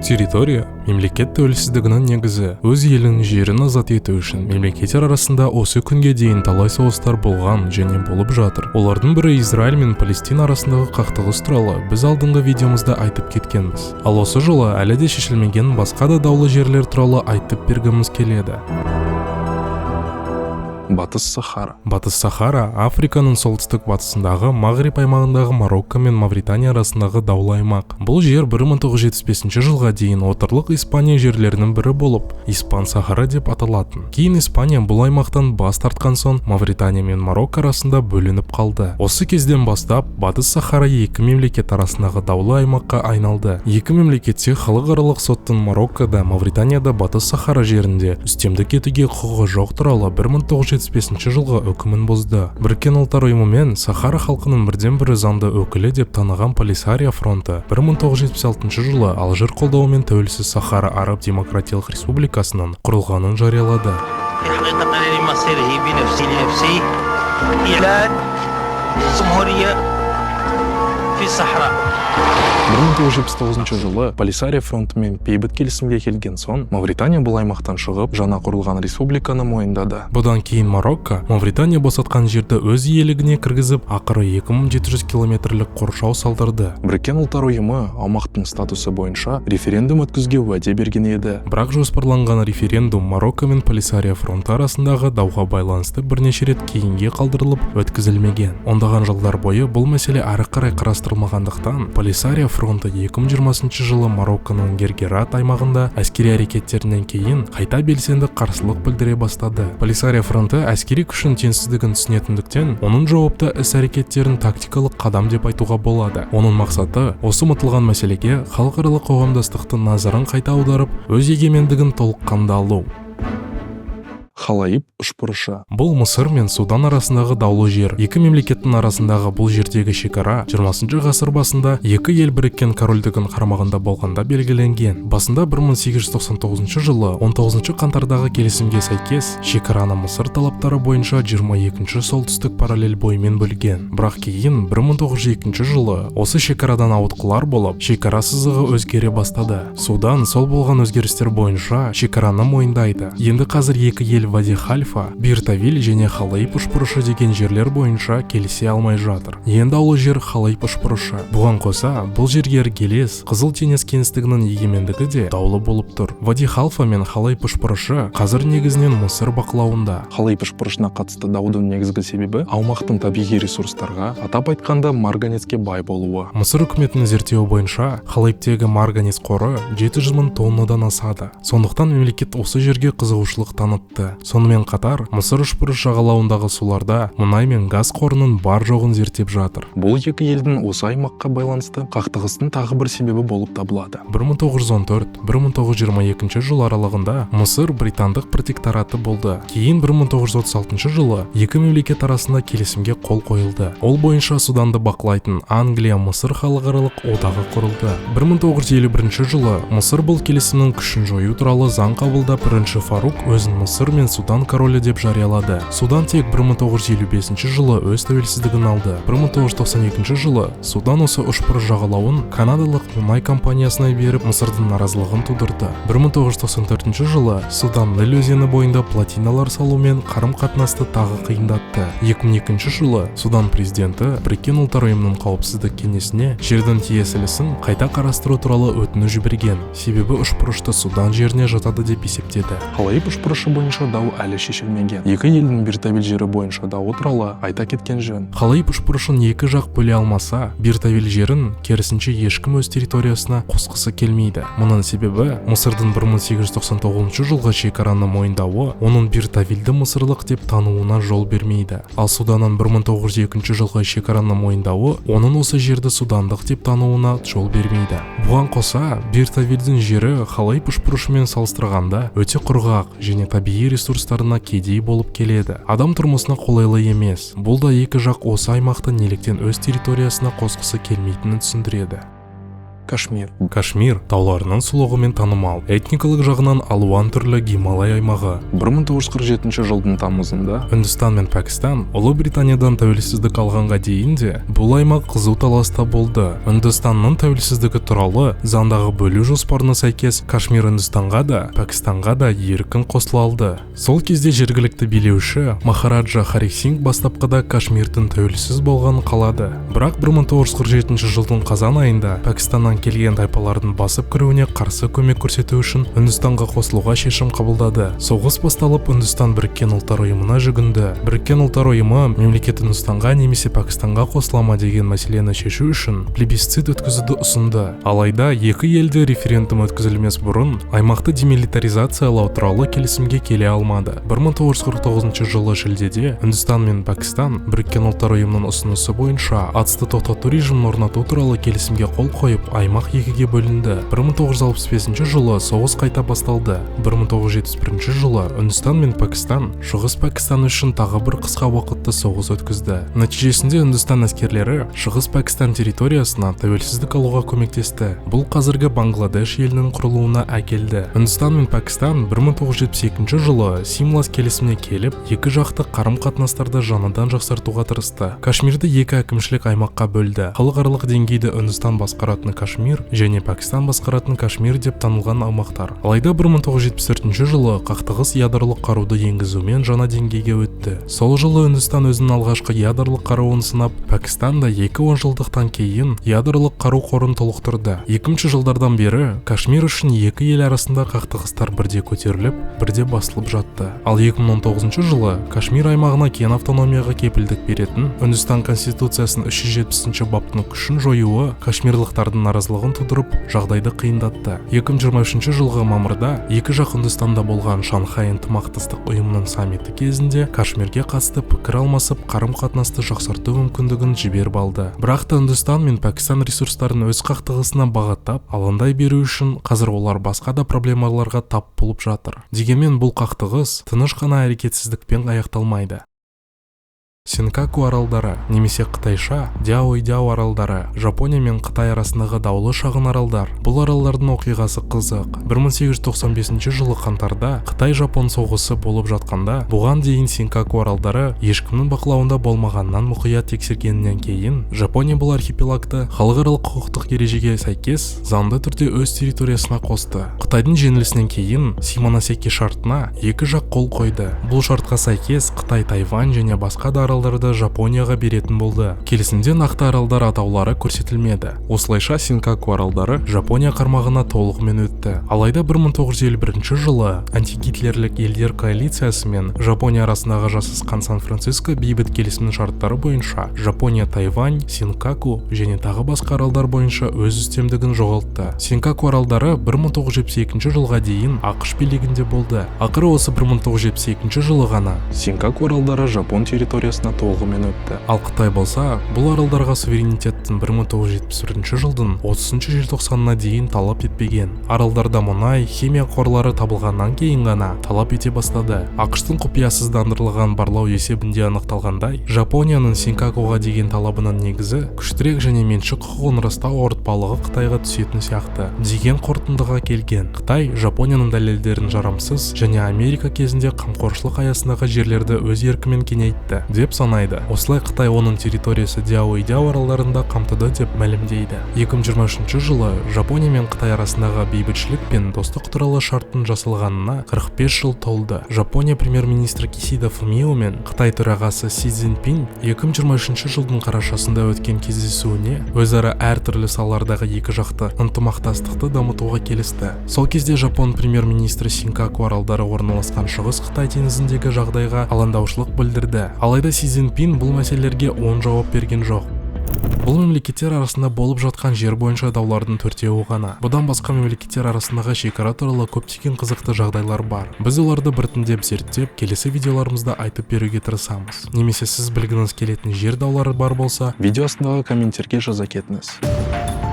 Территория – мемлекет тәуелсіздігінің негізі. Өз елінің жерін азат ету үшін мемлекеттер арасында осы күнге дейін талай соғыстар болған және болып жатыр. Олардың бірі Израиль мен Палестина арасындағы қақтығыс туралы біз алдыңғы видеомызда айтып кеткенбіз. Ал осы жолы әлі де шешілмеген басқа да даулы жерлер туралы айтып бергіміз келеді. Батыс Сахара. Батыс Сахара – Африканың солтүстік батысындағы Мағриб аймағындағы Марокко мен Мавритания арасындағы даулы аймақ. Бұл жер 1975 жылға дейін отарлық Испания жерлерінің бірі болып, Испан Сахара деп аталатын. Кейін Испания бұл аймақтан бас тартқан соң, Мавритания мен Марокко арасында бөлініп қалды. Осы кезден бастап Батыс Сахара екі мемлекет арасындағы даулы аймаққа айналды. Екі мемлекетте халықаралық соттың Мароккода, Мавританияда Батыс Сахара жерінде үстемдік етуге құқығы жоқ туралы 1975 жылғы үкімін бұзды. Біріккен Ұлттар Ұйымы мен Сахара халқының бірден-бір заңды өкілі деп таныған Полисарио фронты 1976 жылы Алжир қолдауымен тәуелсіз Сахара Араб Демократиялық Республикасының құрылғанын жариялады. في حقيقة تقرير مصيره بنفسه لنفسه، إعلان جمهورية في الصحراء. 1979 жылы Полисарио фронтымен бейбіт келісімге келген соң, Мавритания бұл аймақтан шығып, жаңа құрылған республиканы мойындады. Бұдан кейін Марокко Мавритания босатқан жерді өз иелігіне кіргізіп, ақыры 2700 километрлік қоршау салдырды. Біріккен Ұлттар Ұйымы аумақтың статусы бойынша референдум өткізуге уәде берген еді. Бірақ жоспарланған референдум Марокко мен Полисарио фронты арасындағы дауға байланысты бірнеше рет кейінге қалдырылып, өткізілмеген. Ондаған жылдар бойы бұл мәселе әрі қарай қарастырылмағандықтан, Полисарио фронты 2020 жылы Марокконың Гергерат аймағында әскери әрекеттерінен кейін қайта белсенді қарсылық білдіре бастады. Полисарио фронты әскери күшін теңсіздігін түсінетіндіктен, оның жауапты іс-әрекеттерін тактикалық қадам деп айтуға болады. Оның мақсаты – осы ұмытылған мәселеге халықаралық қоғамдастықтың назарын қайта аударып, өз егемендігін толыққанды алу. Халаип үшбұрышы. Бұл Мысыр мен Судан арасындағы даулы жер. Екі мемлекеттің арасындағы бұл жердегі шекара 20 ғасыр басында екі ел біріккен корольдігін қарамағында болғанда белгіленген. Басында 1899 жылы 19 қаңтардағы келісімге сәйкес шекараны Мысыр талаптары бойынша 22 солтүстік параллель бойымен бөлген. Бірақ кейін 1902 жылы осы шекарадан ауытқулар болып, шекара сызығы өзгере бастады. Судан сол болған өзгерістер бойынша шекараны мойындайды. Енді қазір екі ел Вади Хальфа, Бир-Тавиль және Халаип үшбұрышы деген жерлер бойынша келісе алмай жатыр. Ең даулы жер – Халаип үшбұрышы. Бұған қоса, бұл жерге іргелес Қызыл теңіз кеңістігінің егемендігі де даулы болып тұр. Вади Халфа мен Халаип үшбұрышы қазір негізінен Мысыр бақылауында. Халаип үшбұрышына қатысты даудың негізгі себебі – аумақтың табиғи ресурстарға, атап айтқанда, марганецке бай болуы. Мысыр үкіметінің зерттеуі бойынша, Халайыптегі марганец қоры 700 мың тоннадан асады. Сондықтан мемлекет осы жерге қызығушылық танытты. Сонымен қатар, Мысыр үшбұрыш жағалауындағы суларда мұнай мен газ қорының бар жоғын зерттеп жатыр. Бұл екі елдің осы аймаққа байланысты қақтығыстың тағы бір себебі болып табылады. 1914-1922 жыл аралығында Мысыр британдық протектораты болды. Кейін 1936 жылы екі мемлекет арасында келісімге қол қойылды. Ол бойынша Суданды бақылайтын Англия-Мысыр халықаралық одағы құрылды. 1951 жылы Мысыр бұл келісімнің күшін жою туралы заң қабылдап, бірінші Фарук өзін Мысыр мен Судан королі деп жариялады. Судан тек 1955 жылы өз тәуелсіздігін алды. 1992 жылы Судан осы үшбұрыш жағалауын канадалық мұнай компаниясына беріп, Мысырдың наразылығын тудырды. 1994 жылы Судан Ніл өзені бойында плотиналар салумен қарым-қатынасты тағы қиындатты. 2002 жылы Судан президенті Біріккен Ұлттар Ұйымының Қауіпсіздік кеңесіне жердің тиесілісін қайта қарастыру туралы өтініш жіберген. Себебі үшбұрышты Судан жеріне жатады деп есептеді. Халаип үшбұрышы бойынша дау әлі шешілмеген. Екі елдің Бир-Тавиль жері бойынша дауы туралы айта кеткен жөн. Халаип үшбұрышын екі жақ бөле алмаса, Бир-Тавиль жерін керісінше ешкім өз территориясына қосқысы келмейді. Мұның себебі Мысырдың 1899 жылғы шекараны мойындауы оның Бир-Тавильді мысырлық деп тануына жол бермейді. Ал Суданның 1902 жылғы шекараны мойындауы оның осы жерді судандық деп тануына жол бермейді. Бұған қоса, Бир-Тавильдің жері Халаип үшбұрышымен салыстырғанда өте құрғақ және табиғи ресурстарына кедей болып келеді. Адам тұрмысына қолайлы емес. Бұл да екі жақ осы аймақты неліктен өз территориясына қосқысы келмейтінін түсіндіреді. Кашмир. Кашмир тауларының сұлулығымен танымал, этникалық жағынан алуан түрлі Гималай аймағы. 1947 жылдың тамызында Үндістан мен Пәкістан Ұлыбританиядан тәуелсіздік алғанға дейін де бұл аймақ қызу таласта болды. Үндістанның тәуелсіздігі туралы заңдағы бөлу жоспарына сәйкес Кашмир Үндістанға да, Пәкістанға да еркін қосыла алды. Сол кезде жергілікті билеуші Махараджа Хари Сингх бастапқыда Кашмирдің тәуелсіз болғанын қалады. Бірақ 1947 жылдың қазан айында Пәкістаннан келген тайпалардың басып кіруіне қарсы көмек көрсету үшін Үндістанға қосылуға шешім қабылдады. Соғыс басталып, Үндістан Біріккен Ұлттар Ұйымына жүгінді. Біріккен Ұлттар Ұйымы мемлекет Үндістанға немесе Пәкістанға қосыла ма деген мәселені шешу үшін плебисцит өткізуді ұсынды. Алайда екі елде референдум өткізілмес бұрын аймақты демилитаризациялау туралы келісімге келе алмады. 1949 жылы шілдеде Үндістан мен Пәкістан Біріккен Ұлттар Ұйымының ұсынысы бойынша атысты тоқтату режимін орнату туралы келісімге қол қойып, аймақ екіге бөлінді. 1965 жылы соғыс қайта басталды. 1971 жылы Үндістан мен Пәкістан Шығыс Пәкістан үшін тағы бір қысқа уақытты соғыс өткізді. Нәтижесінде Үндістан әскерлері Шығыс Пәкістан территориясына тәуелсіздік алуға көмектесті. Бұл қазіргі Бангладеш елінің құрылуына әкелді. Үндістан мен Пәкістан 1972 жылы Симлас келісіміне келіп, екі жақты қарым-қатынастарды жаңадан жақсартуға тырысты. Кашмирді екі әкімшілік аймаққа бөлді. Халықаралық деңгейде Үндістан басқаратын Кашмир және Пәкістан басқаратын Кашмир деп танылған аумақтар. Алайда 1974 жылы қақтығыс ядролық қаруды енгізумен жаңа деңгейге өтті. Сол жылы Үндістан өзінің алғашқы ядролық қаруын сынап, Пәкістан да екі онжылдықтан кейін ядролық қару қорын толықтырды. 2000 жылдардан бері Кашмир үшін екі ел арасында қақтығыстар бірде көтеріліп, бірде басылып жатты. Ал 2019 жылы Кашмир аймағына кең автономияға кепілдік беретін Үндістан Конституциясының 370 баптың күшін жоюы кашмирлықтардың наразылығын тудырып, жағдайды қиындатты. 2023 жылғы мамырда екі жақ Үндістанда болған Шанхай ынтымақтастық ұйымының саммиті кезінде Кашмирге қатысты пікір алмасып, қарым-қатынасты жақсарту мүмкіндігін жіберіп алды. Бірақ та Үндістан мен Пәкістан ресурстарын өз қақтығысына бағыттап, алаңдай беру үшін қазір олар басқа да проблемаларға тап болып жатыр. Дегенмен бұл қақтығыс тыныш қана әрекетсіздікпен аяқталмайды. Сенкаку аралдары немесе қытайша Дяо-Дяо аралдары Жапония мен Қытай арасындағы даулы шағын аралдар. Бұл аралдардың оқиғасы қызық. 1895 жылы қаңтарда Қытай-Жапон соғысы болып жатқанда, бұған дейін Сенкаку аралдары ешкімнің бақылауында болмағаннан мұқият тексергеннен кейін, Жапония бұл архипелагты халықаралық құқықтық ережеге сәйкес заңды түрде өз территориясына қосты. Қытайдың жеңілісінен кейін Симоносеки шартына екі жақ қол қойды. Бұл шартқа сәйкес Қытай Тайвань және басқа да аралдарды Жапонияға беретін болды. Келісімде нақты аралдар атаулары көрсетілмеді. Осылайша Сенкаку аралдары Жапония қармағына толығымен өтті. Алайда 1951 жылы антигитлерлік елдер коалициясы мен Жапония арасындағы жасасқан Сан-Франциско бейбіт келісімінің шарттары бойынша Жапония Тайвань, Сенкаку және тағы басқа аралдар бойынша өз үстемдігін жоғалтты. Сенкаку аралдары 1972 жылға дейін АҚШ билігінде болды. Ақыры осы 1972 жылы ғана Сенкаку аралдары Жапон территориясына толығымен өтті. Ал Қытай болса, бұл аралдарға суверенитеттің 1971 жылдың 30 желтоқсанына дейін талап етпеген. Аралдарда мұнай, химия қорлары табылғаннан кейін ғана талап ете бастады. АҚШ-тың құпиясыздандырылған барлау есебінде анықталғандай, Жапонияның Сенкакуға деген талабының негізі күштірек және меншік құқығын растау ауыртпалығы Қытайға түсетін сияқты деген қорытындыға келген. Қытай Жапонияның дәлелдерін жарамсыз және Америка кезінде қамқоршылық аясындағы жерлерді өз еркімен кеңейтті деп санайды. Осылай Қытай оның территориясы Дяо-Дяо аралдарында қамтыды деп мәлімдейді. 2023 жылы Жапония мен Қытай арасындағы бейбітшілік пен достық туралы шарттың жасалғанына 45 жыл толды. Жапония премьер-министрі Кисида Фумио мен Қытай төрағасы Си Цзиньпин 2023 жылдың қарашасында өткен кездесуіне өзара әртүрлі салалардағы екі жақты ынтымақтастықты дамытуға келісті. Сол кезде Жапон премьер-министрі Сенкаку аралдары орналасқан Шығыс Қытай теңізіндегі жағдайға алаңдаушылық білдірді. Алайда Си Цзиньпин бұл мәселелерге оң жауап берген жоқ. Бұл мемлекеттер арасында болып жатқан жер бойынша даулардың төртеуі ғана. Бұдан басқа мемлекеттер арасындағы шекара туралы көптеген қызықты жағдайлар бар. Біз оларды біртіндеп зерттеп, келесі видеоларымызда айтып беруге тырысамыз. Немесе сіз білгіңіз келетін жер даулары бар болса, видео астындағы комменттерге жаза кетіңіз.